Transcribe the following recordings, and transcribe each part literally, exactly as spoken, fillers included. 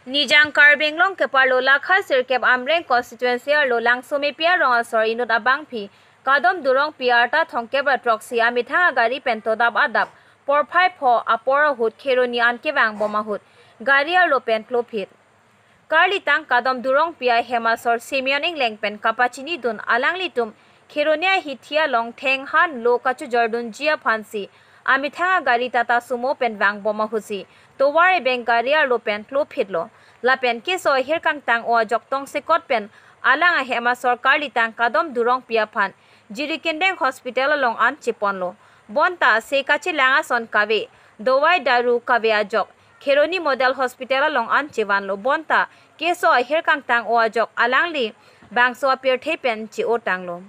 Nijang Karbi Anglong keparlo Lakha sirkep Amreng constituency arlo Langsomepi arong asor inut abangpi Kadom Durongpi arta thomkep ra throksi amethang agari pen todap adap porphai pho apor ahut Kheroni an kevang bom ahut gari arlo pen klophit. Karlitang Kadom Durongpi ahem asor Simeon Engleng pen kapachinidun alanglitum Kheroni ahithi along thenghan lo kachojordunji aphansi amethang agari Tata Sumo pen vang bom ahutsi tovar ebeng gari arlo pen klophitlo. Lapen keso ahir kangtang-o ajok tongsekot pen alang ahem asor Karlitang Kadom Durongpi aphan Jirikindeng Hospital along an cheponlo. Bonta se kachelang ason kave, dovai daru kave ajok Kheroni Model Hospital along an chevanlo. Bonta keso ahir kangtang-o ajok alangli bangso apirthe pen che-otanglo.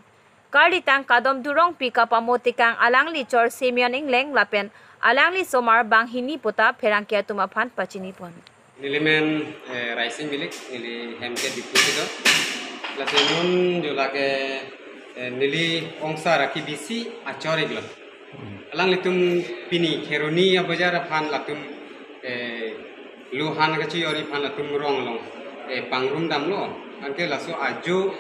Karlitang Kadom Durongpi kapamo tekang alangli chor Simeon Engleng lapen alangli somar banghini puta pherangke atum aphan pachinipon. Neli men, eh, Raising Bilik, neli hem ke Diphu kedo. Lasi non jo lake, eh, neli ongsar aki bisi achor-iklo. Alanglitum pini Kheroni abajar aphan latum, eh, lo han kachejor aphan latum rong along, eh, pangrum damlo. Anke laso ajo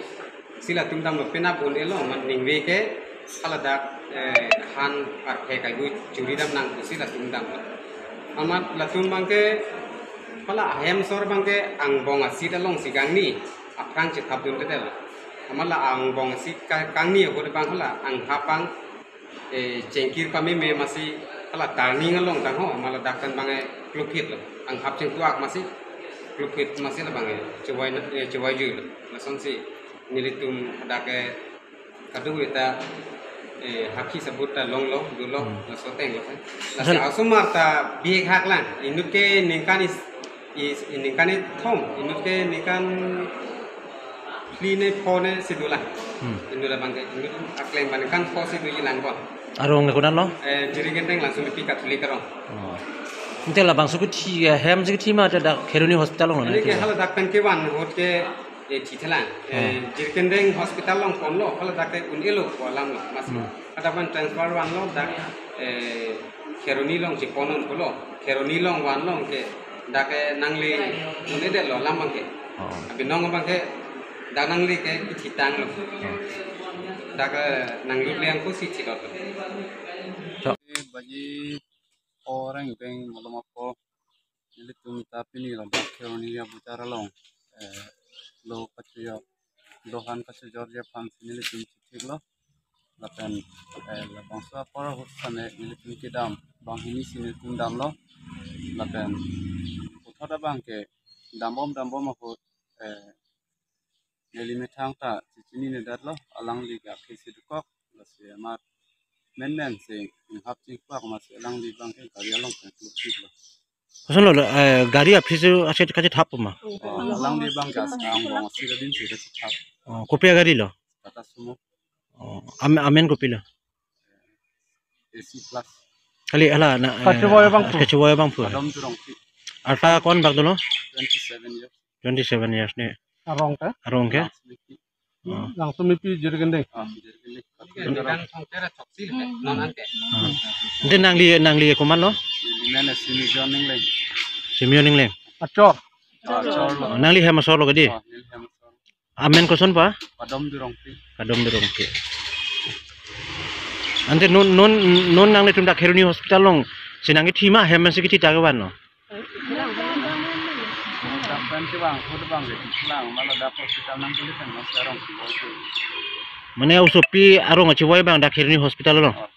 si latum damlo penap un-elo, amat ningve ke haladak, eh, han arphe kaihui churi dam nang pusi latum damlo. Amat latum abangke hala ahem asor abangke angbong asit alongsi kangni aphrang chethapdunde detlo. Amat la angbong asit ka-, kangni ahut abang hala anghap abang, eh, chengkir pameme amatsi hala turning along tangho, amat ladak pen abangke klophitlo. Anghap chengtuak amatsi klophit amatsi la abangke chevai na, eh, chevaijuilo. Lasonsi nelitum hadak ke kadokave ta, eh, hakhi sabut ta longlo, dolo, Hmm. laso ateng lo. Lasi Sir. Asomar ta bihek hak lang. Inut ke ningkan is, is, ningkan ithom, inut ke ningkan phli ne pho ne si dolang. Hmm. Inut abangke, inut akleng abang ningkan pho si doji lang bon. Arong ne konatlo? Eh, Jirikindeng Langsomepi Catholic arong. Oh. Ante labangso kethi, eh, hem si kethi ma dak Kheroni Hospital along lo Ini ne ke kethi? Haladak pen kevan ahut ke, eh, thithelang. Eh, Hmm. Jirikindeng Hospital along ponlo, haladak ke un-elo pu alam lo, amatsi. Hmm. Hadak pen transfer vanlo dak, eh, Kheroni along chepon-un pulo. Kheroni along vanlo ke dak ke nangli un-edetlo alam abangke. Oh. Abinong abangke dak nangli ke kethitanglo. Oh. Dak ke nanglut le angko si thilot. Chok. Baji orang beng malom apo. Nelitum ta pini ladak Kheroni abajar along, eh, lo kachejor, lo han kachejorji aphansi nelitum chithiklo. Lapen, eh, labangso apor ahut sane nelitum kedam, banghini si nelitum damlo. Lapen puthot abangke dambom dambom ahut, eh, neli methang ta chechinine detlo, alangli ke aphi si dokok, lasi amat menmen si inghap chingkwak amatsi alangli abangke gari along pen klophitlo. Kosonlo, eh, gari aphi si asit kachethap ma? Oh, alangli abangke as angbong asit adin si kachethap. Oh, kopi agari lo? Tata Sumo. Oh, am-, amen kopilo? A C plus. Kali hala na, eh, Kachevoi abangphu. Kachevoi abangphu. Kadom Durongpi. Arta ko-an bak dolo? Twenty-seven years. Twenty-seven years ne. Arong ke? Arong ke? Langsomepi. Oh. Langsomepi Jirikindeng. Oh, Jirikindeng. Kachevoi abang. Kachevoi abang. Hmm. Ante nangli, nangli komatlo? Neli men Simeon Engleng. Simeon Engleng. Achor. Achor lo. Oh, nangli hem asor lo kedi? Oh, neli hem asor. Amen koson pa? Kadom Durongpi. Kadom Durongpi. Ante non, non, non nanglitum dak Kheroni Hospital along si nangkethi ma hem si kethi ta kevan lo? Dak pen chevang, ahut abangke chelang, amat ladak hospital nangkele pen mas arong chevoi. Mane osopi arong chevoi abang dak Kheroni Hospital along? Oh.